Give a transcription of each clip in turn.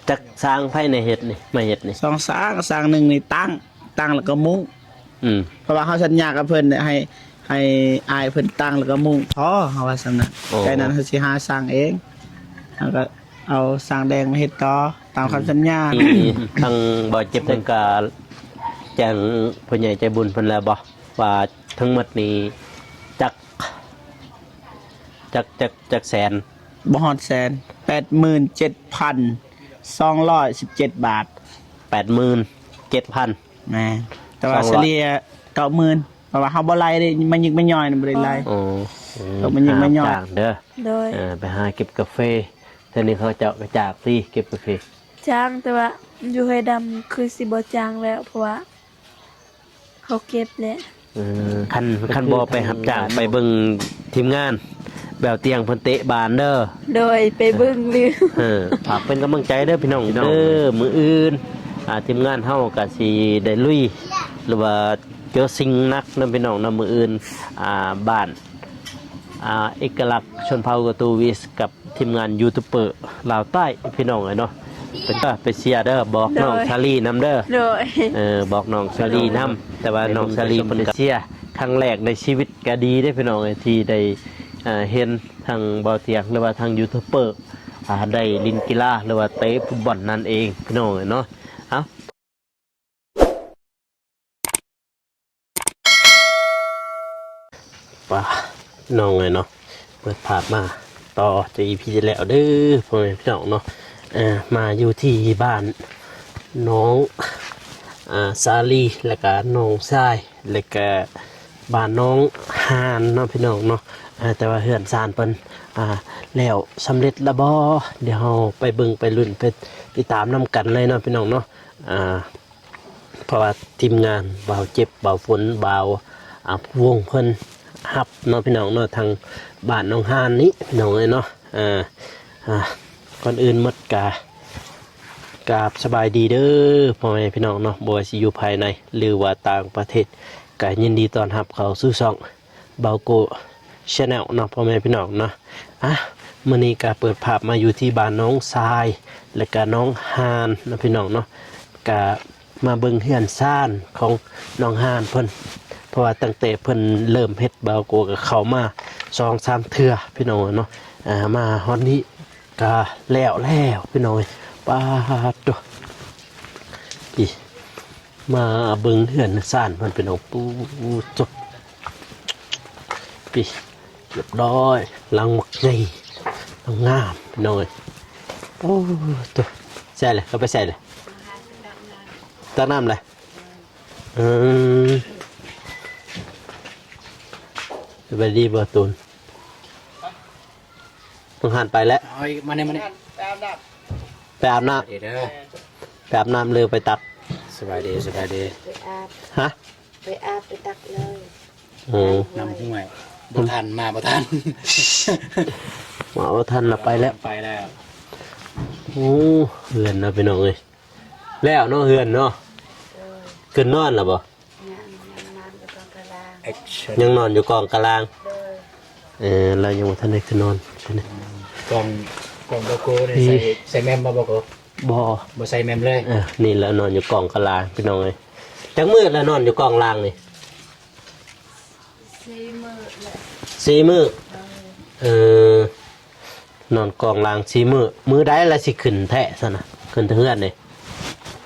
ຈັກຊ່າງໃຜໃນເຮັດນີ້ ມາເຮັດນີ້? ສອງຊ່າງ ຊ່າງໜຶ່ງນີ້ຕັ້ງ ຕັ້ງແລ້ວກໍມຸງ ອືມ ເພາະວ່າເຮົາສັນຍາກັບເພິ່ນໃຫ້ ໃຫ້ອ້າຍເພິ່ນຕັ້ງແລ້ວກໍມຸງພໍ ເຮົາວ່າຊັ້ນນະ. ໂອ້ ຈາກນັ້ນເຮົາຊິຫາຊ່າງເອງ ເຮົາກໍເອົາຊ່າງແດງມາເຮັດຕໍ່ຕາມຄຳສັນຍາ. ທາງບ່າວເຈັບເພິ່ນກໍແຈ້ງຜູ້ໃຫຍ່ໃຈບຸນເພິ່ນແລ້ວບໍ່ ວ່າທັງໝົດນີ້ຈັກ ຈັກ ຈັກ ຈັກແສນ? ບໍ່ຮອດແສນ ແປດໝື່ນເຈັດພັນສອງຮ້ອຍສິບເຈັດບາດ. ແປດໝື່ນເຈັດພັນ ແມ່ນ ແຕ່ວ່າສະເລ່ຍເກົ້າໝື່ນ ເພາະວ່າເຮົາບໍ່ໄລ່ເດ້ ມາຍິກມາຍ່ອຍນະ ບໍ່ໄດ້ໄລ່. ອໍ ຕ້ອງມາຍິກມາຍ່ອຍ ຈ້າງເດີ. ໂດຍ ເອີ ໄປຫາເກັບກາເຟ ແຖວນີ້ເຂົາເຈົ້າກໍຈ້າງຕິເກັບກາເຟ? ຈ້າງ ແຕ່ວ່າຢູ່ຫ້ວຍດຳຄືຊິບໍ່ຈ້າງແລ້ວ ເພາະວ່າ ເຂົາເກັບແຫຼະ. ເອີ ຄັນ ຄັນບໍ່ໄປຮັບຈ້າງ ໄປເບິ່ງທີມງານແບວຕຽງເພິ່ນເຕະບານເດີ. ໂດຍ ໄປເບິ່ງຢູ່. ເອີ ຝາກເປັນກຳລັງໃຈເດີພີ່ນ້ອງເດີ. ມື້ອື່ນ ອ່າ ທີມງານເຮົາກໍຊິໄດ້ລຸຍ ຫຼືວ່າເຈີສິ່ງໜັກນຳພີ່ນ້ອງນຳ ມື້ອື່ນ ອ່າ ບ້ານ ອ່າ ເອກະລັກຊົນເຜົ່າກະຕູວິສ ກັບທີມງານຢູທູບເບີລາວໃຕ້ພີ່ນ້ອງເອີຍເນາະ. ເປັນ ເອີ ໄປເຊຍເດີ ບອກນ້ອງ ໂດຍ ສາລີນຳເດີ. ໂດຍ ເອີ ບອກນ້ອງສາລີນຳ. ແຕ່ວ່ານ້ອງສາລີເພິ່ນກໍເຊຍຄັ້ງແລກໃນຊີວິດ ກໍດີເດ້ພີ່ນ້ອງເອີຍ ທີ່ໄດ້ ເອີ ເຫັນທາງບ່າວຕຽງ ຫຼືວ່າທາງຢູທູບເບີ ອ່າ ໄດ້ຫຼິ້ນກິລາ ຫຼືວ່າເຕະຟຸດບອນນັ້ນເອງພີ່ນ້ອງເອີຍເນາະ. ເອົາ ປ້າ ນ້ອງເອີຍເນາະ ເປີດພາບມາຕໍ່ຈາກອີພີທີ່ແລ້ວເດີ ພໍ່ແມ່ພີ່ນ້ອງເນາະ. ເອີ ມາຢູ່ທີ່ບ້ານນ້ອງ ອ່າ ສາລີ ແລະກະນ້ອງຊາຍ ແລະກະບ້ານນ້ອງຮ່ານເນາະ ພີ່ນ້ອງເນາະ. ເອີ ແຕ່ວ່າເຮືອນຊານເພິ່ນ ອ່າ ແລ້ວສຳເລັດລະບໍ່? ດຽວເຮົາໄປເບິ່ງໄປລຸ້ນໄປຕິດຕາມນຳກັນເລີຍເນາະ ພີ່ນ້ອງເນາະ. ອ່າ ເພາະວ່າທີມງານບ່າວເຈັບ ບ່າວຝົນ ບ່າວ ອ່າ ວົງ ເພິ່ນຮັບເນາະ ພີ່ນ້ອງເນາະ ທາງບ້ານໜອງຮ່ານນີ້ ພີ່ນ້ອງເອີຍເນາະ. ເອີ ອ່າ ກ່ອນອື່ນໝົດກະກາບສະບາຍດີເດີ ພໍ່ແມ່ພີ່ນ້ອງເນາະ ບໍ່ວ່າຊິຢູ່ພາຍໃນ ຫຼືວ່າຕ່າງປະເທດ ກະຍິນດີຕ້ອນຮັບເຂົ້າສູ່ຊ່ອງ ບ່າວໂກ Channel ເນາະ ພໍ່ແມ່ພີ່ນ້ອງເນາະ. ອ່ະ ມື້ນີ້ກະເປີດພາບມາຢູ່ທີ່ບ້ານນ້ອງຊາຍ ແລະກະນ້ອງຮ່ານເນາະ ພີ່ນ້ອງເນາະ. ກະມາເບິ່ງເຮືອນຊານຂອງນ້ອງຮ່ານເພິ່ນ ເພາະວ່າຕັ້ງແຕ່ເພິ່ນເລີ່ມເຮັດ ບ່າວໂກກໍເຂົ້າມາສອງສາມເທື່ອ ພີ່ນ້ອງເນາະ. ອ່າ ມາຮອດນີ້ກະແລ້ວແລ້ວ ພີ່ນ້ອງເອີຍ. ປາດໂທ້ ນີ້ ມາເບິ່ງເຮືອນຊານເພິ່ນ ພີ່ນ້ອງ. ປູ້ໂທ້ ນີ້ ຮຽບຮ້ອຍ ຫຼັງບັກໃຫຍ່ ຫຼັງງາມ ພີ່ນ້ອງເອີຍ. ໂອ້ໂທ້ ໃສ່ລະ ເຂົ້າໄປໃສ່ລະ ຕັກນ້ຳລະ. ອືມ ສະບາຍດີບໍ່ຕູນ? ນ້ອງຮ່ານໄປແລ້ວ. ເອົາອີກ ມານີ້ ມານີ້ ໄປອາບນ້ຳ ໄປອາບນ້ຳ ເດີ ໄປອາບນ້ຳຫຼືໄປຕັກ? ສະບາຍດີ ສະບາຍດີ. ໄປອາບ ຮະ? ໄປອາບໄປຕັກເລີຍ. ໂອ້ ນ້ຳຫ້ວຍ ບໍ່ທັນ ມາບໍ່ທັນ ມາບໍ່ທັນລະ ໄປແລ້ວ ໄປແລ້ວ. ໂອ້ ເຮືອນເນາະ ພີ່ນ້ອງເອີຍ ແລ້ວເນາະ ເຮືອນເນາະ. ໂດຍ ຂຶ້ນນອນລະບໍ່? ຍັງ ຍັງນອນຢູ່ກອງກະລາງ ຍັງນອນຢູ່ກອງກະລາງ. ໂດຍ ເອີ ລາວຍັງບໍ່ທັນໄດ້ຂຶ້ນນອນ. ກອງ ກອງບໍ່ໂກນີ້ ໃສ່ ໃສ່ແມ່ມບໍ່ ບໍ່ໂກ? ບໍ່ ບໍ່ໃສ່ແມ່ມເລີຍ. ເອີ ນີ້ລະນອນຢູ່ກອງກະລາງ ພີ່ນ້ອງເອີຍ. ຈັກມື້ລະນອນຢູ່ກອງລາງນີ້? ສີ່ມື້ແຫຼະ ສີ່ມື້. ເອີ ເອີ ນອນກອງລາງສີ່ມື້ ມື້ໃດລະຊິຂຶ້ນແທ້ຊັ້ນນະ? ຂຶ້ນເທິງເຮືອນນີ້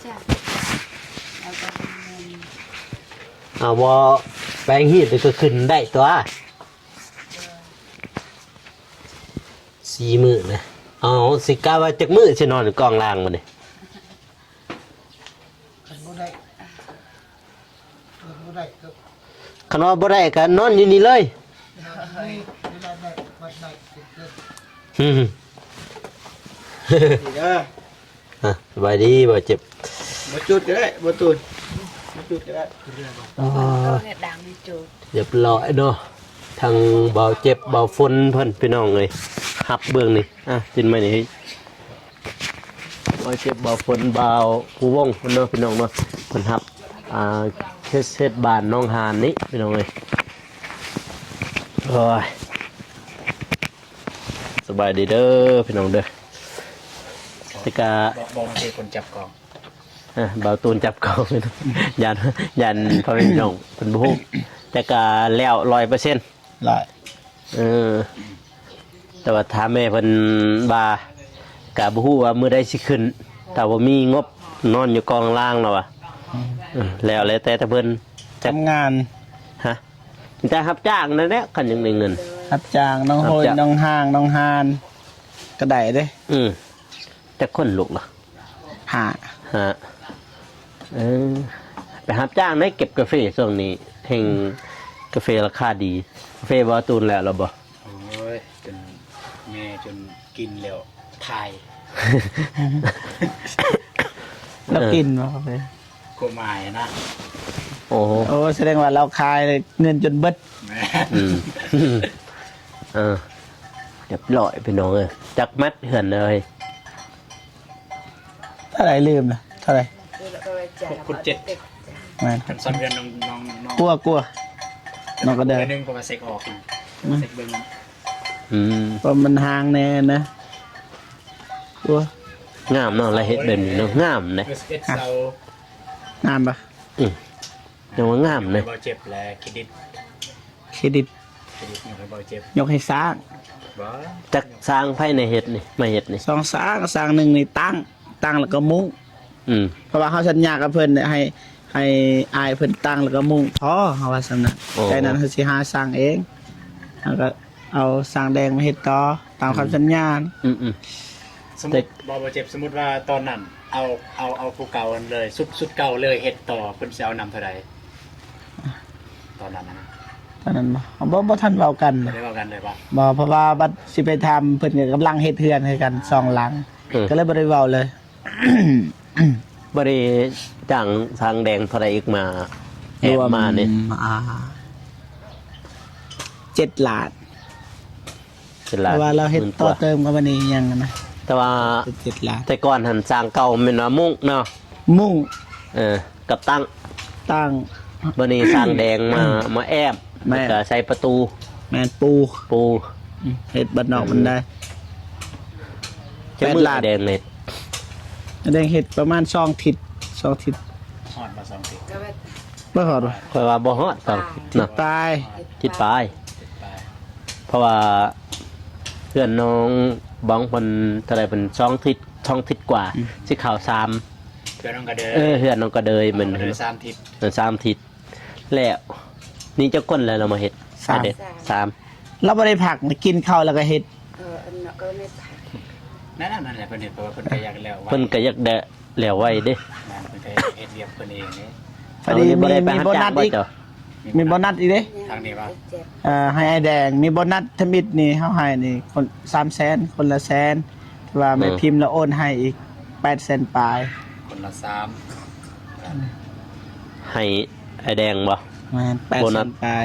ຈັກ ເອົາບໍ່ ແປງຮີດນີ້ກໍຂຶ້ນໄດ້ຕົວະ. ສີ່ມື້ນະ. ເອົາ ຊິກະວ່າຈັກມື້ຊິນອນກອງລາງບັດນີ້? ຄັນບໍ່ໄດ້ ຄັນບໍ່ໄດ້ກໍ ຄັນວ່າບໍ່ໄດ້ກໍນອນຢູ່ນີ້ເລີຍ. ອືມ ດີເດີ. ອ່ະ ສະບາຍດີ ບ່າວເຈັບ. ບໍ່ຈູດກໍໄດ້ ບໍ່ຕູນ ບໍ່ຈູດກໍໄດ້. ອໍ ເຮັດດັງນີ້ຈູດ. ຮຽບຮ້ອຍເນາະ ທັງບ່າວເຈັບ ບ່າວຝົນເພິ່ນ ພີ່ນ້ອງເອີຍ ຮັບເບິ່ງນີ້. ອ່ະ ຕິນໄມ້ນີ້ ບ່າວເຈັບ ບ່າວຝົນ ບ່າວພູວົງເພິ່ນເນາະ ພີ່ນ້ອງເນາະ ເພິ່ນຮັບ ອ່າ ເຂດເສດບ້ານໜອງຫານນີ້ ພີ່ນ້ອງເອີຍ. ໂອ້ຍ ສະບາຍດີເດີ ພີ່ນ້ອງເດີ. ແຕ່ກະ ບອກ ບອກໃຫ້ຄົນຈັບກ້ອງ ເອີ ເບົາຕູນຈັບກ້ອງ ຢ້ານ ຢ້ານພໍ່ແມ່ພີ່ນ້ອງເພິ່ນບໍ່ຮູ້ ແຕ່ກະແລ້ວຮ້ອຍເປີເຊັນ ຫຼາຍ ເອີ ແຕ່ວ່າຖ້າແມ່ເພິ່ນວ່າ ກະບໍ່ຮູ້ວ່າມື້ໃດຊິຂຶ້ນ ຖ້າບໍ່ມີງົບນອນຢູ່ກ້ອງລ່າງແລ້ວວ່າ ອືມ ເອີ ແລ້ວ ແລ້ວແຕ່ ແຕ່ເພິ່ນ ທຳງານ ຮະ ແຕ່ຮັບຈ້າງນັ້ນແຫຼະ ຄັນຍັງໄດ້ເງິນ ຮັບຈ້າງໜອງໂຮຍ ຮັບຈ້າງ ໜອງຮ່າງ ໜອງຮ່ານ ກໍໄດ້ເດ້ ອືມ ຈັກຄົນລູກລະ ຫ້າ ຫ້າ ເອີ ໄປຮັບຈ້າງໄດ້ເກັບກາເຟຊ່ວງນີ້ ແຮ່ງກາເຟລາຄາດີ ກາເຟບໍ່ຕູນແລ້ວລະບໍ່? ໂອ້ຍ ຈົນແມ່ຈົນກິນແລ້ວຖ່າຍ ລາວກິນບໍ່ເຂົ້າໄປ ຄວາມໝາຍນະ ໂອ້ ໂອ້ ສະແດງວ່າລາວຂາຍເງິນຈົນເບິດ ແມ່ນ ອືມ ເອີ ຮຽບຮ້ອຍພີ່ນ້ອງເອີຍ ຈັກມັດເຮືອນເອີຍ ເທົ່າໃດລືມລະ ເທົ່າໃດ ຫົກຄູນເຈັດ ແມ່ນ ຄັນຊຳເຮືອນນ້ອງ ນ້ອງ ນ້ອງ ກວ່າ ກວ່າ ນ້ອງກະເດີ ໜຶ່ງ ເພາະວ່າເຊັກອອກ ອືມ ເບິ່ງ ອືມ ເພາະມັນຫ່າງແດ່ນະ ໂອ້ຍ ງາມເນາະ ລະເຮັດແບບນີ້ເນາະ ງາມເດ້ ເອີ ສິບເອັດ ອ່ະ ເສົາ ງາມປະ? ອືມ ຍັງວ່າງາມເດ້ ບໍ່ເຈັບແລະເຄຣດິດ ເຄຣດິດ ເຄຣດິດ ຍົກໃຫ້ບໍ່ເຈັບ ຍົກໃຫ້ຊ່າງ ບໍ່ ຈັກຊ່າງໃຜໃນເຮັດນີ້ ມາເຮັດນີ້ ສອງຊ່າງ ຊ່າງໜຶ່ງນີ້ຕັ້ງ ຕັ້ງແລ້ວກໍມຸງ ອືມ ເພາະວ່າເຮົາສັນຍາກັບເພິ່ນໃຫ້ ໃຫ້ອ້າຍເພິ່ນຕັ້ງແລ້ວກໍມຸງພໍ ເຮົາວ່າຊັ້ນນະ ໂອ້ ຈາກນັ້ນເຮົາຊິຫາຊ່າງເອງ ເຮົາກໍເອົາຊ່າງແດງມາເຮັດຕໍ່ຕາມຄຳ ອືມ ສັນຍາ ອືມໆ ສົມມຸດ ບໍ່ ບໍ່ເຈັບ ສົມມຸດວ່າຕອນນັ້ນເອົາ ເອົາ ເອົາຜູ້ເກົ່ານັ້ນເລີຍ ຊຸດ ຊຸດເກົ່າເລີຍເຮັດຕໍ່ ເພິ່ນຊິເອົານຳເທົ່າໃດ ຕອນນັ້ນນະ? ຕອນນັ້ນບໍ່ ບໍ່ ບໍ່ທັນເວົ້າກັນ ບໍ່ໄດ້ເວົ້າກັນເລີຍບໍ່? ບໍ່ ເພາະວ່າບັດຊິໄປຖາມເພິ່ນກໍກຳລັງເຮັດເຮືອນຄືກັນ ອ່າ ສອງຫຼັງ ເອີ ກໍເລີຍບໍ່ໄດ້ເວົ້າເລີຍ. ບັດນີ້ຈ້າງຊ່າງແດງເທົ່າໃດອີກມາ ແອບມານີ້? ລວມ ອ່າ ເຈັດລ້ານ ເຈັດລ້ານ ເພາະວ່າລາວເຮັດຕໍ່ເຕີມກັບອັນນີ້ຫຍັງນະ ແຕ່ວ່າເຈັດລ້ານ ແຕ່ກ່ອນຫັ້ນຊ່າງເກົ່າແມ່ນວ່າມຸ້ງເນາະ ມຸ້ງ ເອີ ກັບຕັ້ງ ຕັ້ງ ບັດນີ້ຊ່າງແດງມາ ມາແອບ ແມ່ນ ແລ້ວກໍໃສ່ປະຕູ ແມ່ນ ປູ ປູ ອືມ ເຮັດບັດນອກ ເອີ ບັນໄດ ຈັກມື້ ແປດລ້ານ ແດງເຮັດ ແດງເຮັດປະມານສອງທິດ ສອງທິດ ຮອດມາສອງທິດ ບໍ່ຮອດຫວາ? ຂ້ອຍວ່າບໍ່ຮອດສອງທິດເນາະ ປາຍ ທິດປາຍ ເພາະວ່າເຮືອນນ້ອງບອງເພິ່ນເທົ່າໃດ ເພິ່ນສອງທິດ ສອງທິດກວ່າ ອືມ ຊິເຂົ້າສາມ ເຮືອນນ້ອງກະເດີຍ ເອີ ເຮືອນນ້ອງກະເດີຍ ແມ່ນ ສາມທິດ ເອີ ສາມທິດ ແລ້ວນີ້ຈັກຄົນແລ້ວລາວມາເຮັດ? ສາມ ສາມ ລາວບໍ່ໄດ້ພັກ ກິນເຂົ້າແລ້ວກໍເຮັດ ເອີ ອັນນັ້ນກໍໄດ້ພັກ ນັ້ນ ນັ້ນແຫຼະ ເພິ່ນເຮັດ ເພາະວ່າເພິ່ນກໍຢາກແລ້ວໄວ ເພິ່ນກໍຢາກໄດ້ແລ້ວໄວເດ້ ແມ່ນ ເພິ່ນກໍເຮັດວຽກເພິ່ນເອງເດ້ ພໍດີມີ ມີໂບນັດອີກ ມີໂບນັດອີກເດ້ ທາງນີ້ວ່າ ເອີ ໃຫ້ອ້າຍແດງ ມີໂບນັດທຳອິດນີ້ ເຮົາໃຫ້ນີ້ ຄົນ ສາມແສນ ຄົນລະແສນ ແຕ່ວ່າແມ່ ເອີ ພິມລະໂອນໃຫ້ອີກ ແປດແສນປາຍ ຄົນລະສາມ ໃຫ້ອ້າຍແດງບໍ່? ແມ່ນ ແປດແສນປາຍ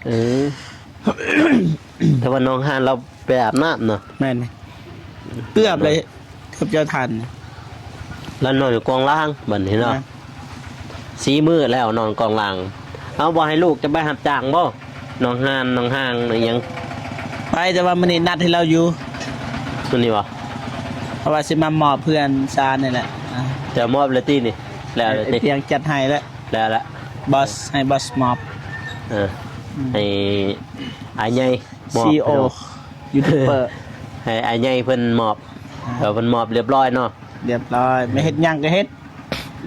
ເອີ ແຕ່ວ່ານ້ອງຮ່ານລາວໄປອາບນ້ຳເນາະ ແມ່ນ ເກືອບເລີຍ ເກືອບຈະທັນ ລາວນອນຢູ່ກອງລ່າງບັດນີ້ເນາະ ແມ່ນ ສີ່ມື້ແລ້ວນອນກອງລ່າງ ເອົາ ບໍ່ໃຫ້ລູກຈະໄປຮັບຈ້າງບໍ່? ນ້ອງຮ່ານ ນ້ອງຮ່າງ ອີຫຍັງ ໄປ ແຕ່ວ່າມື້ນີ້ນັດໃຫ້ລາວຢູ່ ມື້ນີ້ບໍ່? ເພາະວ່າຊິມາມອບເພື່ອນຊານນີ້ແຫຼະ ອ່າ ຈະມອບແລ້ວຕິນີ້ ແລ້ວແລ້ວຕິ ໄອ້ປຽງຈັດໃຫ້ແລ້ວ ແລ້ວລະ ບອສ ໃຫ້ບອສມອບ ເອີ ອືມ ໃຫ້ອ້າຍໃຫຍ່ມອບ ຊີອີໂອ ຢູທູບເບີ ໃຫ້ອ້າຍໃຫຍ່ເພິ່ນມອບ ອ່າ ເອີ ເພິ່ນມອບລຽບຮ້ອຍເນາະ ລຽບຮ້ອຍ ແມ່ນ ເຮັດຫຍັງກໍເຮັດ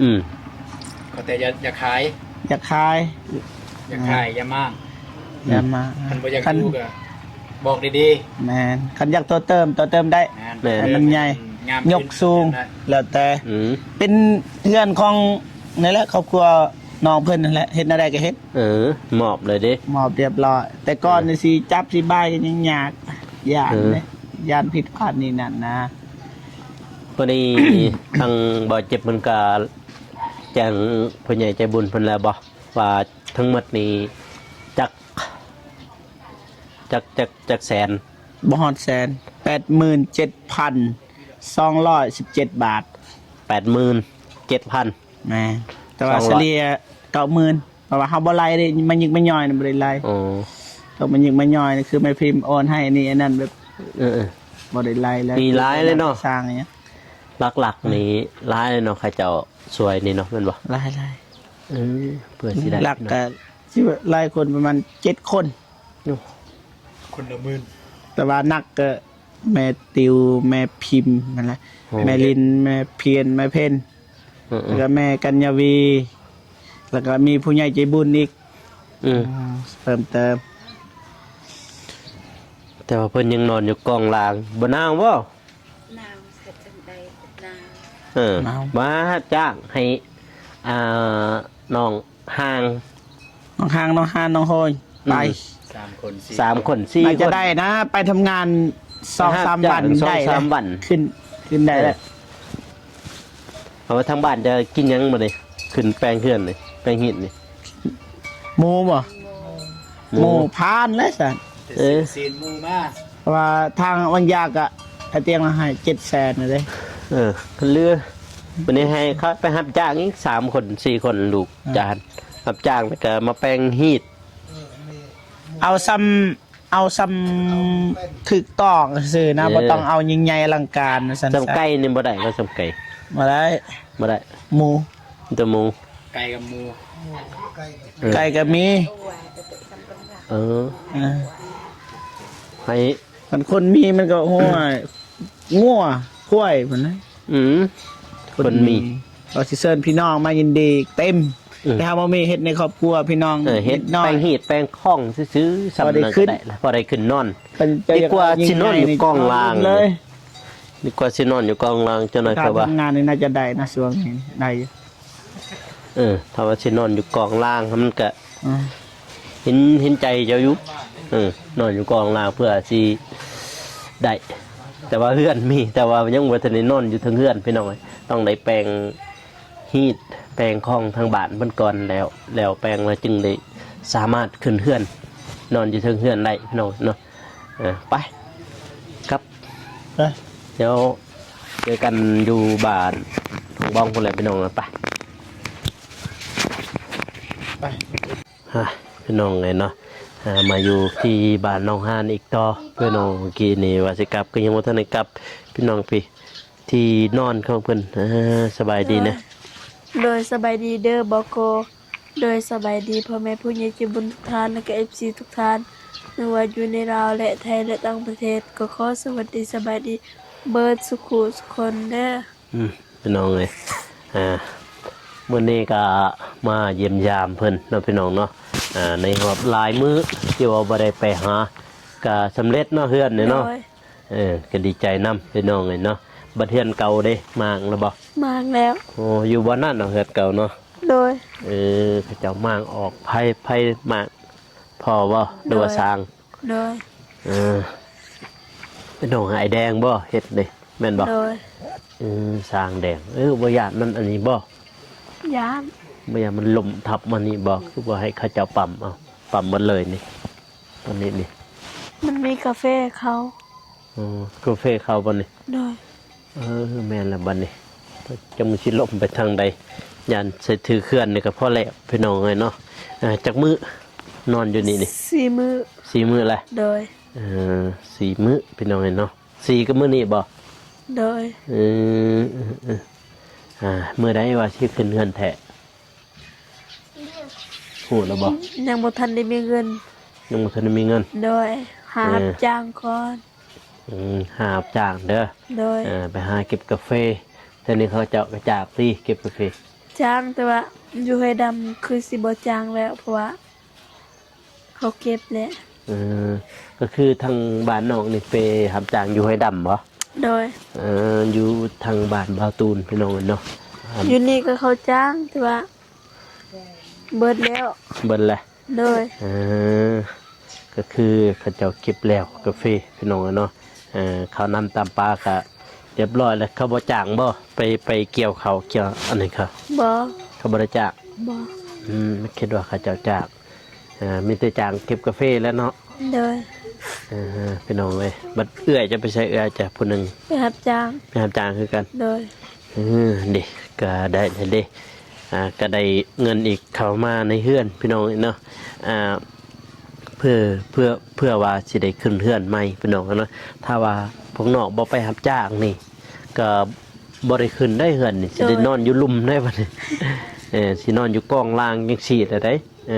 ອືມ ຂໍແຕ່ຢ່າ ຢ່າຂາຍ ຢ່າຂາຍ ຢ່າຂາຍ ອ່າ ຢ່າມ້າງ ຢ່າມ້າງ ຄັນບໍ່ຢາກຢູ່ກໍບອກດີໆ ແມ່ນ ຄັນຢາກຕໍ່ເຕີມ ຕໍ່ເຕີມໄດ້ ແມ່ນ ໃຫ້ມັນໃຫຍ່ ແມ່ນ ຍົກສູງ ແມ່ນ ແລ້ວແຕ່ ອືມ ເປັນເຮືອນຂອງ ນີ້ແຫຼະ ຄອບຄົວນ້ອງເພິ່ນນັ້ນແຫຼະ ເຮັດແນວໃດກໍເຮັດ ເອີ ມອບເລີຍເດ້ ມອບລຽບຮ້ອຍ ແຕ່ກ່ອນ ເອີ ນີ້ຊິຈັບຊິບາຍກໍຍັງຍາກ ຢ້ານ ເອີ ເດ້ ຢ້ານຜິດພາດນີ້ນັ້ນນະ ພໍດີ ທາງບໍ່ເຈັບເພິ່ນກໍແຈ້ງຜູ້ໃຫຍ່ໃຈບຸນເພິ່ນແລ້ວບໍ່ ວ່າທັງໝົດນີ້ຈັກ ຈັກ ຈັກ ຈັກແສນ? ບໍ່ຮອດແສນ ແປດໝື່ນເຈັດພັນສອງຮ້ອຍສິບເຈັດບາດ ແປດໝື່ນເຈັດພັນ ແມ່ນ ແຕ່ວ່າສອງຮ້ອຍ ສະເລ່ຍເກົ້າໝື່ນ ເພາະວ່າເຮົາບໍ່ໄລ່ເດ້ ມາຍິກມາຍ່ອຍນະ ບໍ່ໄດ້ໄລ່ ອໍ ຕ້ອງມາຍິກມາຍ່ອຍນະ ຄືແມ່ພິມໂອນໃຫ້ອັນນີ້ອັນນັ້ນ ແບບ ເອີໆ ບໍ່ໄດ້ໄລ່ແລ້ວ ມີຫຼາຍເລີຍເນາະ ສ້າງຫຍັງ ຫຼັກໆນີ້ຫຼາຍເນາະ ເຂົາເຈົ້າຊ່ວຍນີ້ເນາະ ແມ່ນບໍ່? ຫຼາຍໆ ເອີ ເພື່ອຊິໄດ້ ຫຼັກໆ ເນາະ ກໍຊິຫຼາຍຄົນ ປະມານເຈັດຄົນ. ໂອ້ ຄົນລະໝື່ນ ແຕ່ວ່າໜັກກໍແມ່ຕິວ ແມ່ພິມຫັ້ນແຫຼະ ໂອ້ ແມ່ລິນ ແມ່ພຽນ ແມ່ເພັນ ເອີໆ ແລ້ວກໍແມ່ກັນຍາວີ ແລ້ວກໍມີຜູ້ໃຫຍ່ໃຈບຸນອີກ ອືມ ເພີ່ມເຕີມ. ແຕ່ວ່າເພິ່ນຍັງນອນຢູ່ກອງລ່າງ ບໍ່ໜາວບໍ່? ໜາວ ເຮັດຈັ່ງໃດກໍໜາວ ເອີ ໜາວ ມາຮັບຈ້າງໃຫ້ ອ່າ ນ້ອງຮ່າງ ນ້ອງຮ່າງ ນ້ອງຮ່າງ ນ້ອງໂຮຍ ອືມ ໄປ ສາມຄົນ ສີ່ ສາມຄົນ ສີ່ ໜ້າຈະໄດ້ນະ ໄປທຳງານສອງສາມວັນ ໄດ້ ສອງສາມວັນ ຂຶ້ນ ຂຶ້ນໄດ້ແລ້ວ. ເອີ ເອົາ ທາງບ້ານຈະກິນຫຍັງບັດນີ້? ຂຶ້ນແປງເຮືອນນີ້ ແປງຮີດນີ້ ໝູບໍ່? ໝູ ໝູ ຜ່ານແລ້ວຊັ້ນ ເອີ ຊີ້ນໝູມາ ເພາະວ່າທາງວັງຢາກະ ອາຕຽງລະໃຫ້ເຈັດແສນນະເດ້. ເອີ ຄັນເຫຼືອ ບັດນີ້ໃຫ້ເຂົາໄປຮັບຈ້າງອີກສາມຄົນ ສີ່ຄົນ ລູກ ເອີ ຈານ ຮັບຈ້າງແລ້ວກໍມາແປງຮີດ ເອົາຊ່ຳ ເອົາຊ່ຳຖືກຕ້ອງຊື່ນະ ເອີ ບໍ່ຕ້ອງເອົາຍິ່ງໃຫຍ່ອະລັງການວ່າຊັ້ນ. ຊ່ຳໄກ່ນີ້ບໍ່ໄດ້ບໍ່? ຊ່ຳໄກ່ ບໍ່ໄດ້ ບໍ່ໄດ້ ໝູ ມີແຕ່ໝູ ໄກ່ກັບໝູ ເອີ ໄກ່ກໍມີ ເອີ ເອີ ໃຫ້ ຄັນຄົນມີມັນກໍ ໂອ້ຍ ງົວ ຄວາຍພຸ້ນນະ. ອືມ ຄົນມີ ຄົນມີ ກໍຊິເຊີນພີ່ນ້ອງມາຍິນດີເຕັມ ອືມ ແຕ່ເຮົາບໍ່ມີເຮັດໃນຄອບຄົວພີ່ນ້ອງ ເອີ ເຮັດ ເຮັດນ້ອຍ ແປງຮີດແປງຂອງຊື່ໆ ຊ່ຳນັ້ນກໍໄດ້ ພໍໄດ້ຂຶ້ນນອນ ດີກວ່າຊິນອນຢູ່ກອງລ່າງເລີຍ ດີກວ່າຊິນອນຢູ່ກອງລ່າງ. ເຈົ້າໜ້າຍ ຖ້າ ເຂົາວ່າ ທຳງານນີ້ໜ້າຈະໄດ້ນະ ຊ່ວງນີ້ໄດ້ຢູ່. ເອີ ຖ້າວ່າຊິນອນຢູ່ກອງລ່າງ ມັນກະ ອືມ ເຫັນ ເຫັນໃຈເຈົ້າຢູ່ ເອີ ນອນຢູ່ກອງລ່າງເພື່ອຊິໄດ້ ແຕ່ວ່າເຮືອນມີ ແຕ່ວ່າຍັງບໍ່ທັນໄດ້ນອນຢູ່ເທິງເຮືອນພີ່ນ້ອງເອີຍ ຕ້ອງໄດ້ແປງຮີດແປງຂອງທາງບ້ານເພິ່ນກ່ອນ ແລ້ວ ແລ້ວແປງແລ້ວຈຶ່ງໄດ້ສາມາດຂຶ້ນເຮືອນ ນອນຢູ່ເທິງເຮືອນໄດ້ພີ່ນ້ອງເນາະ. ເອີ ໄປ ກັບ ໄປ ດຽວເຈີກັນຢູ່ບ້ານທົ່ງບ້ອງພຸ້ນແຫຼະພີ່ນ້ອງເອີຍ ໄປ ໄປ ຮະ ພີ່ນ້ອງເອີຍເນາະ ຮະ ມາຢູ່ທີ່ບ້ານໜອງຫານອີກຕໍ່ພີ່ນ້ອງ. ເມື່ອກີ້ນີ້ວ່າຊິກັບ ກໍຍັງບໍ່ທັນໄດ້ກັບພີ່ນ້ອງ ພີ້ ທີ່ນອນຂອງເພິ່ນ. ເອີ ສະບາຍດີນະ ໂດຍ ສະບາຍດີເດີ ບກ. ໂດຍ ສະບາຍດີພໍ່ແມ່ຜູ້ໃຫຍ່ໃຈບຸນທຸກທ່ານ ແລະ ກໍເອັຟຊີທຸກທ່ານ ບໍ່ວ່າຢູ່ໃນລາວ ແລະ ໄທ ແລະ ຕ່າງປະເທດ ກໍຂໍສະຫວັດດີ ສະບາຍດີເບິດສູ່ຄູ່ສູ່ຄົນເດີ. ອືມ ພີ່ນ້ອງເອີຍ ອ່າ ມື້ນີ້ກໍມາຢ້ຽມຢາມເພິ່ນເນາະ ພີ່ນ້ອງເນາະ ອ່າ ໃນຮອບຫຼາຍມື້ທີ່ວ່າບໍ່ໄດ້ໄປຫາ ກໍສຳເລັດເນາະ ເຮືອນນີ້ເນາະ. ໂດຍ ເອີ ກໍດີໃຈນຳພີ່ນ້ອງເອີຍເນາະ. ບັດເຮືອນເກົ່າເດ້ ມ້າງແລ້ວບໍ່? ມ້າງແລ້ວ. ໂອ້ ຢູ່ບ່ອນນັ້ນເນາະ ເຮືອນເກົ່າເນາະ. ໂດຍ ເອີ ເຂົາເຈົ້າມ້າງອອກ. ໃຜ ໃຜມ້າງ? ພໍ່ບໍ່ ຫຼືວ່າ ໂດຍ ຊ່າງ? ໂດຍ ເອີ ເປັນນ້ອງອ້າຍແດງບໍ່ເຮັດນີ້ ແມ່ນບໍ່? ໂດຍ ເອີ ຊ່າງແດງ. ເອີ ບໍ່ຢ້ານມັນອັນນີ້ບໍ່? ຢ້ານ. ບໍ່ຢ້ານມັນລົ້ມທັບມານີ້ບໍ່? ຄືບໍ່ໃຫ້ເຂົາເຈົ້າປ້ຳເອົາ? ປ້ຳໝົດເລີຍນີ້ ອັນນີ້ນີ້ ມັນມີກາເຟເຂົາ. ອໍ ກາເຟເຂົາບໍ່ນີ້? ໂດຍ ເອີ ແມ່ນແລ້ວບັດນີ້ ຈັກມັນຊິລົ້ມໄປທາງໃດ. ຢ້ານໃສ່ຖືເຄື່ອນນີ້ກໍພໍແລ້ວ ພີ່ນ້ອງເອີຍເນາະ. ເອີ ຈັກມື້ນອນຢູ່ນີ້ນີ້? ສີ່ມື້. ສີ່ມື້ແລ້ວ? ໂດຍ ເອີ ສີ່ມື້ ພີ່ນ້ອງເອີຍເນາະ. ສີ່ກັບມື້ນີ້ບໍ່? ໂດຍ ເອີ ເອີ ເອີ ອ່າ ມື້ໃດວ່າຊິຂຶ້ນເຮືອນແທ້? ຮູ້ແລ້ວບໍ່? ຍັງບໍ່ທັນໄດ້ມີເງິນ. ຍັງບໍ່ທັນໄດ້ມີເງິນ? ໂດຍ ຫາ ເອີ ຮັບຈ້າງກ່ອນ. ອືມ ຫາຮັບຈ້າງເດີ. ໂດຍ ເອີ ໄປຫາເກັບກາເຟ. ແຖວນີ້ເຂົາເຈົ້າກໍຈ້າງຕິເກັບກາເຟ? ຈ້າງ ແຕ່ວ່າຢູ່ຫ້ວຍດຳຄືຊິບໍ່ຈ້າງແລ້ວ ເພາະວ່າ ເຂົາເກັບແຫຼະ. ເອີ ກໍຄືທາງບ້ານນ້ອງນີ້ໄປຮັບຈ້າງຢູ່ຫ້ວຍດຳບໍ່? ໂດຍ ເອີ ຢູ່ທາງບ້ານບ່າວຕູນ ພີ່ນ້ອງເອີຍເນາະ. ຢູ່ນີ້ກໍເຂົາຈ້າງ ແຕ່ວ່າເບິດແລ້ວ. ເບິດແລ້ວ? ໂດຍ ເອີ ກໍຄືເຂົາເຈົ້າເກັບແລ້ວກາເຟ ພີ່ນ້ອງເອີຍເນາະ. ເອີ ເຂົ້ານ້ຳຕຳປາກໍຮຽບຮ້ອຍແລ້ວ. ເຂົາບໍ່ຈ້າງບໍ່? ໄປ ໄປກ່ຽວເຂົ້າກ່ຽວອັນນີ້ເຂົາ? ບໍ່ ເຂົາບໍ່ໄດ້ຈ້າງ. ບໍ່ ອືມ ຄິດວ່າເຂົາເຈົ້າຈ້າງ. ເອີ ມີແຕ່ຈ້າງເກັບກາເຟແຫຼະເນາະ. ໂດຍ ເອີ ພີ່ນ້ອງເອີຍ ບັດເອື້ອຍຈະໄປໃສ? ເອື້ອຍຈະຜູ້ໜຶ່ງໄປຮັບຈ້າງ. ໄປຮັບຈ້າງຄືກັນ. ໂດຍ ເອີ ເດ້ ກໍໄດ້ແລ້ວເດ້ ອ່າ ກໍໄດ້ເງິນອີກເຂົ້າມາໃນເຮືອນ ພີ່ນ້ອງເອີຍເນາະ. ອ່າ ເພື່ອ ເພື່ອ ເພື່ອວ່າຊິໄດ້ຂຶ້ນເຮືອນໃໝ່ ພີ່ນ້ອງເນາະ. ຖ້າວ່າພວກນ້ອງບໍ່ໄປຮັບຈ້າງນີ້ ກໍ ບໍ່ໄດ້ຂຶ້ນໄດ້ເຮືອນນີ້ ຊິໄດ້ ໂດຍ ນອນຢູ່ລຸ່ມໄດ້ບັດນີ້ ເອີ ຊິນອນຢູ່ກ້ອງລ່າງຈັ່ງຊີ້ແລ້ວໃດ໋ ເອີ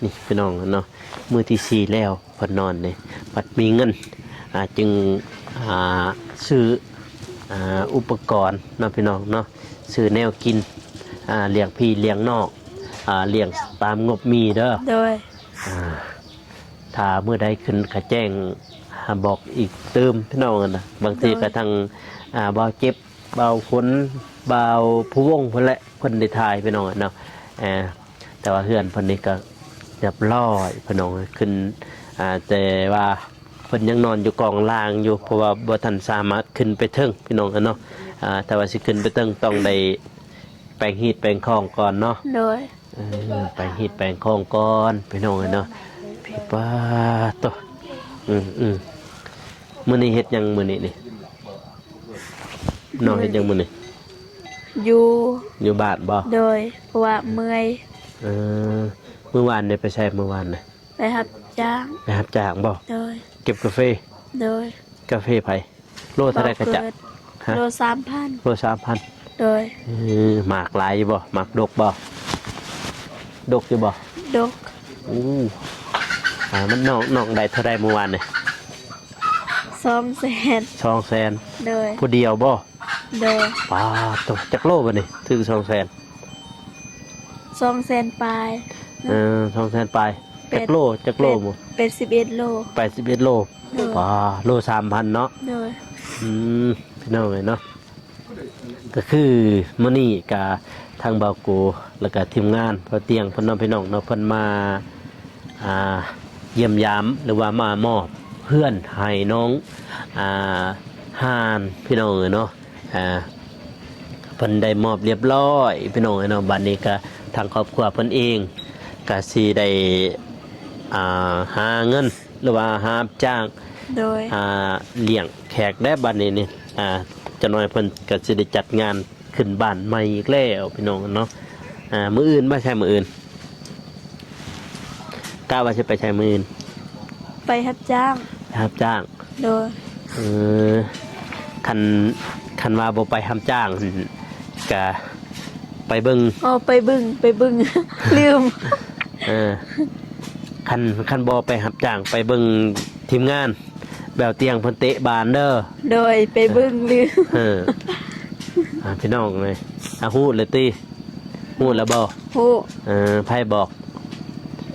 ນີ້ພີ່ນ້ອງເນາະ ມື້ທີສີ່ແລ້ວເພິ່ນນອນນີ້ ບັດມີເງິນ ອ່າ ຈຶ່ງ ອ່າ ຊື້ ອ່າ ອຸປະກອນເນາະພີ່ນ້ອງເນາະ ຊື້ແນວກິນ ອ່າ ລ້ຽງພີ່ລ້ຽງນ້ອງ ອ່າ ລ້ຽງຕາມງົບມີເດີ ໂດຍ ອ່າ ຖ້າມື້ໃດຂຶ້ນກະແຈ້ງ ອ່າ ບອກອີກຕື່ມພີ່ນ້ອງນະ ບາງທີ ໂດຍ ກະທັງ ອ່າ ບ່າວເຈັບ ບ່າວຝົນ ບ່າວພູວົງພຸ້ນແຫຼະ ເພິ່ນໄດ້ຖ່າຍພີ່ນ້ອງເນາະ ເອີ ແຕ່ວ່າເຮືອນເພິ່ນນີ້ກະຮຽບຮ້ອຍພີ່ນ້ອງ ຂຶ້ນ ອ່າ ແຕ່ວ່າເພິ່ນຍັງນອນຢູ່ກ້ອງລ່າງຢູ່ ເພາະວ່າບໍ່ທັນສາມາດຂຶ້ນໄປເທິງພີ່ນ້ອງເນາະ ອ່າ ຖ້າວ່າຊິຂຶ້ນໄປເທິງຕ້ອງໄດ້ແປງຮີດແປງຄອງກ່ອນເນາະ ໂດຍ ເອີ ແປງຮີດແປງຄອງກ່ອນພີ່ນ້ອງເອີຍເນາະ ພີ່ ປາໂຕ ອືມໆ ມື້ນີ້ເຮັດຫຍັງມື້ນີ້ນີ້ ນ້ອງເຮັດຫຍັງມື້ນີ້ ຢູ່ ຢູ່ບ້ານບໍ່ ໂດຍ ເພາະວ່າເມື່ອຍ ເອີ ມື້ວານນີ້ໄປໃສມື້ວານນີ້ ໄປຮັບຈ້າງ ໄປຮັບຈ້າງບໍ່ ໂດຍ ເກັບກາເຟ ໂດຍ ກາເຟໃຜ ໂລເທົ່າໃດກະຈະ ຮະ ໂລສາມພັນ ໂລສາມພັນ ໂດຍ ເອີ ໝາກຫຼາຍຢູ່ບໍ່ ໝາກດົກບໍ່ ດົກຢູ່ບໍ່ ດົກ ໂອ້ ອ່າ ມັນນ້ອງ ນ້ອງໄດ້ເທົ່າໃດມື້ວານນີ້ ສອງແສນ ສອງແສນ ໂດຍ ຜູ້ດຽວບໍ່ ໂດຍ ປາໂຕ ຈັກໂລບັດນີ້ ຖືກສອງແສນ ສອງແສນປາຍ ເອີ ສອງແສນປາຍ ແປດ ຈັກໂລ ຈັກໂລ ແປດ ແປດສິບເອັດໂລ ແປດສິບເອັດໂລ ໂດຍ ປາ ໂລສາມພັນເນາະ ໂດຍ ອືມ ພີ່ນ້ອງເອີຍເນາະ ກະຄືມື້ນີ້ກະທາງບ່າວໂກ ແລ້ວກະທີມງານພໍ່ຕຽງເພິ່ນເນາະ ພີ່ນ້ອງເນາະ ເພິ່ນມາ ອ່າ ຢ້ຽມຢາມ ຫຼືວ່າມາມອບເຮືອນໃຫ້ນ້ອງ ອ່າ ຮ່ານ ພີ່ນ້ອງເອີຍເນາະ ອ່າ ເພິ່ນໄດ້ມອບຮຽບຮ້ອຍພີ່ນ້ອງເອີຍເນາະ ບັດນີ້ກະທາງຄອບຄົວເພິ່ນເອງກະຊິໄດ້ ອ່າ ຫາເງິນ ຫຼືວ່າຫາຮັບຈ້າງ ໂດຍ ອ່າ ລ້ຽງແຂກແດ່ບັດນີ້ນີ້ ອ່າ ຈັກໜ້ອຍເພິ່ນກະຊິໄດ້ຈັດງານຂຶ້ນບ້ານໃໝ່ອີກແລ້ວພີ່ນ້ອງເນາະ ອ່າ ມື້ອື່ນໄປໃສມື້ອື່ນ ກະວ່າຊິໄປໃສມື້ອື່ນ ໄປຮັບຈ້າງ ໄປຮັບຈ້າງ ໂດຍ ເອີ ຄັນ ຄັນວ່າບໍ່ໄປຮັບຈ້າງ ກະໄປເບິ່ງ ອໍ ໄປເບິ່ງ ໄປເບິ່ງ ລືມ ເອີ ຄັນ ຄັນບໍ່ໄປຮັບຈ້າງ ໄປເບິ່ງທີມງານ ແບວຕຽງເພິ່ນເຕະບານເດີ ໂດຍ ໄປເບິ່ງ ລືມ ເອີ ອ່າ ພີ່ນ້ອງເອີຍ ອ່າ ຮູ້ແລ້ວຕິ ຮູ້ແລ້ວບໍ່ ຮູ້ ເອີ ໃຜບອກ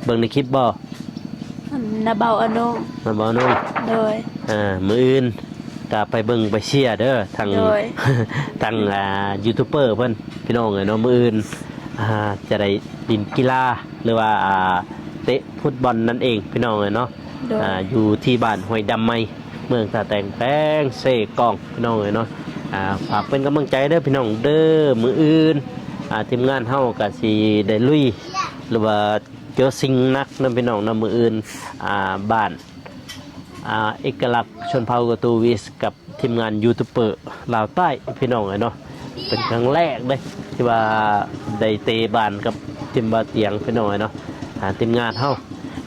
ເບິ່ງໃນຄລິບບໍ່ ອັນ ນ້າເບົາອານົງ ນ້າເບົາອານົງ ໂດຍ ອ່າ ມື້ອື່ນກະໄປເບິ່ງໄປເຊຍເດີ ທັງ ໂດຍ ທັງ ອ່າ ຢູທູບເບີເພິ່ນ ພີ່ນ້ອງເອີຍເນາະ ມື້ອື່ນ ອ່າ ຈະໄດ້ຫຼິ້ນກິລາ ຫຼືວ່າ ອ່າ ເຕະຟຸດບອນນັ້ນເອງ ພີ່ນ້ອງເອີຍເນາະ ໂດຍ ອ່າ ຢູ່ທີ່ບ້ານຫ້ວຍດຳໃໝ່ ເມືອງທ່າແຕງ ແຂວງເຊກອງ ພີ່ນ້ອງເອີຍເນາະ ອ່າ ຝາກເປັນກຳລັງໃຈເດີພີ່ນ້ອງເດີ ມື້ອື່ນ ອ່າ ທີມງານເຮົາກະຊິໄດ້ລຸຍ ຫຼືວ່າເຈີສິ່ງໜັກນຳພີ່ນ້ອງນຳ ມື້ອື່ນ ອ່າ ບ້ານ ອ່າ ເອກະລັກຊົນເຜົ່າກະຕູວິສ ກັບທີມງານຢູທູບເບີລາວໃຕ້ ພີ່ນ້ອງເອີຍເນາະ ເປັນຄັ້ງແລກເດ້ ທີ່ວ່າໄດ້ເຕະບານກັບທີມບ່າວຕຽງ ພີ່ນ້ອງເອີຍເນາະ ອ່າ ທີມງານເຮົາ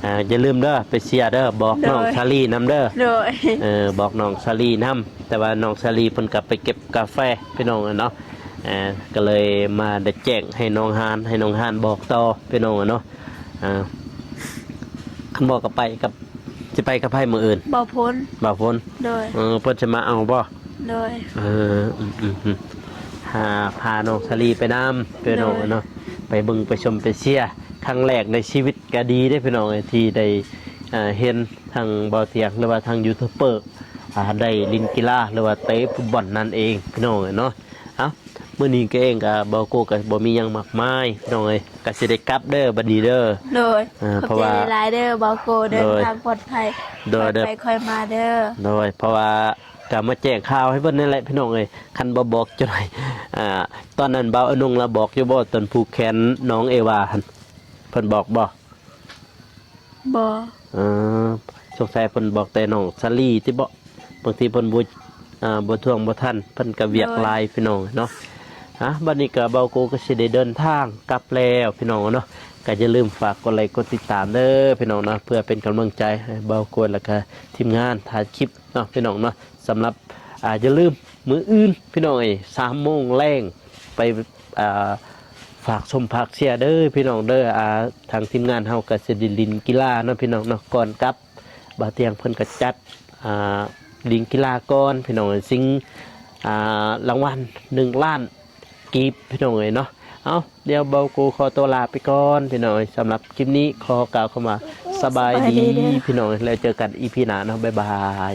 ອ່າ ຢ່າລືມເດີ ໄປເຊຍເດີ ບອກ ໂດຍ ນ້ອງສາລີນຳເດີ ໂດຍ ເອີ ບອກນ້ອງສາລີນຳ ແຕ່ວ່ານ້ອງສາລີເພິ່ນກະໄປເກັບກາແຟ ພີ່ນ້ອງເອີຍເນາະ ເອີ ກະເລີຍມາໄດ້ແຈ້ງໃຫ້ນ້ອງຮ່ານ ໃຫ້ນ້ອງຮ່ານບອກຕໍ່ ພີ່ນ້ອງເອີຍເນາະ ອ່າ ຄັນບໍ່ກະໄປກັບ ຊິໄປກັບໃຜມື້ອື່ນ ບ່າວຝົນ ບ່າວຝົນ ໂດຍ ເອີ ເພິ່ນຊິມາເອົາບໍ່ ໂດຍ ເອີ ອືມໆ ຫາ ພານ້ອງສາລີໄປນຳ ພີ່ນ້ອງເອີຍເນາະ ໂດຍ ໄປເບິ່ງໄປຊົມໄປເຊຍ ຄັ້ງແລກໃນຊີວິດ ກະດີເດ້ພີ່ນ້ອງເອີຍ ທີ່ໄດ້ ເອີ ເຫັນທັງບ່າວຕຽງ ຫຼືວ່າທັງຢູທູບເບີ ອ່າ ໄດ້ຫຼິ້ນກິລາ ຫຼືວ່າເຕະຟຸດບອນນັ້ນເອງ ພີ່ນ້ອງເອີຍເນາະ ເອົ້າ ມື້ນີ້ກະເອງກະ ບ່າວໂກກະບໍ່ມີຫຍັງມາກມາຍ ພີ່ນ້ອງເອີຍ ກະຊິໄດ້ກັບເດີບັດນີ້ເດີ ໂດຍ ເອີ ຂອບໃຈ ເພາະວ່າ ຫຼາຍໆເດີ ບ່າວໂກ ເດີນທາງປອດໄພ ໂດຍ ຄ່ອຍໄປຄ່ອຍມາເດີ ໂດຍ ເພາະວ່າກະມາແຈ້ງຂ່າວໃຫ້ເພິ່ນນີ້ແຫຼະ ພີ່ນ້ອງເອີຍ ຄັນບໍ່ບອກຈັກໜ້ອຍ ອ່າ ຕອນນັ້ນບ່າວອານົງລະບອກຢູ່ບໍ່ ຕອນຜູກແຂນນ້ອງເອວາຫັ້ນ ເພິ່ນບອກບໍ່? ບໍ່ ເອີ ສົງໄສເພິ່ນບອກແຕ່ນ້ອງສາລີຕິເບາະ ບາງທີເພິ່ນບໍ່ ອ່າ ບໍ່ທວງບໍ່ທັນ ເພິ່ນກະວຽກ ໂດຍ ຫຼາຍ ພີ່ນ້ອງເນາະ ອ່າ ບັດນີ້ກະບ່າວໂກກະຊິໄດ້ເດີນທາງກັບແລ້ວ ພີ່ນ້ອງເນາະ ກະຢ່າລືມຝາກກົດໄລກົດຕິດຕາມເດີ ພີ່ນ້ອງເນາະ ເພື່ອເປັນກຳລັງໃຈໃຫ້ບ່າວໂກ ແລະກະທີມງານຖ່າຍຄລິບເນາະ ພີ່ນ້ອງເນາະ ສຳລັບ ອ່າ ຢ່າລືມ ມື້ອື່ນພີ່ນ້ອງເອີຍ ສາມໂມງແລງ ໄປ ອ່າ ຝາກຊົມຝາກເຊຍເດີພີ່ນ້ອງເດີ. ອ່າ ທາງທີມງານເຮົາກໍຊິໄດ້ຫຼິ້ນກິລາເນາະພີ່ນ້ອງເນາະ. ກ່ອນກັບ ບ່າວຕຽງເພິ່ນກໍຈັດ ອ່າ ຫຼິ້ນກິລາກ່ອນພີ່ນ້ອງເອີຍ. ຊິງ ອ່າ ລາງວັນໜຶ່ງລ້ານກີບພີ່ນ້ອງເອີຍເນາະ. ເອົາ ດຽວເບົາໂກຂໍຕົວລາໄປກ່ອນພີ່ນ້ອງເອີຍ. ສຳລັບຄລິບນີ້ຂໍກ່າວຄຳວ່າສະບາຍດີ ສະບາຍດີເດີ ພີ່ນ້ອງເອີຍ. ແລ້ວເຈີກັນອີພີໜ້າເນາະ. ບາຍບາຍ.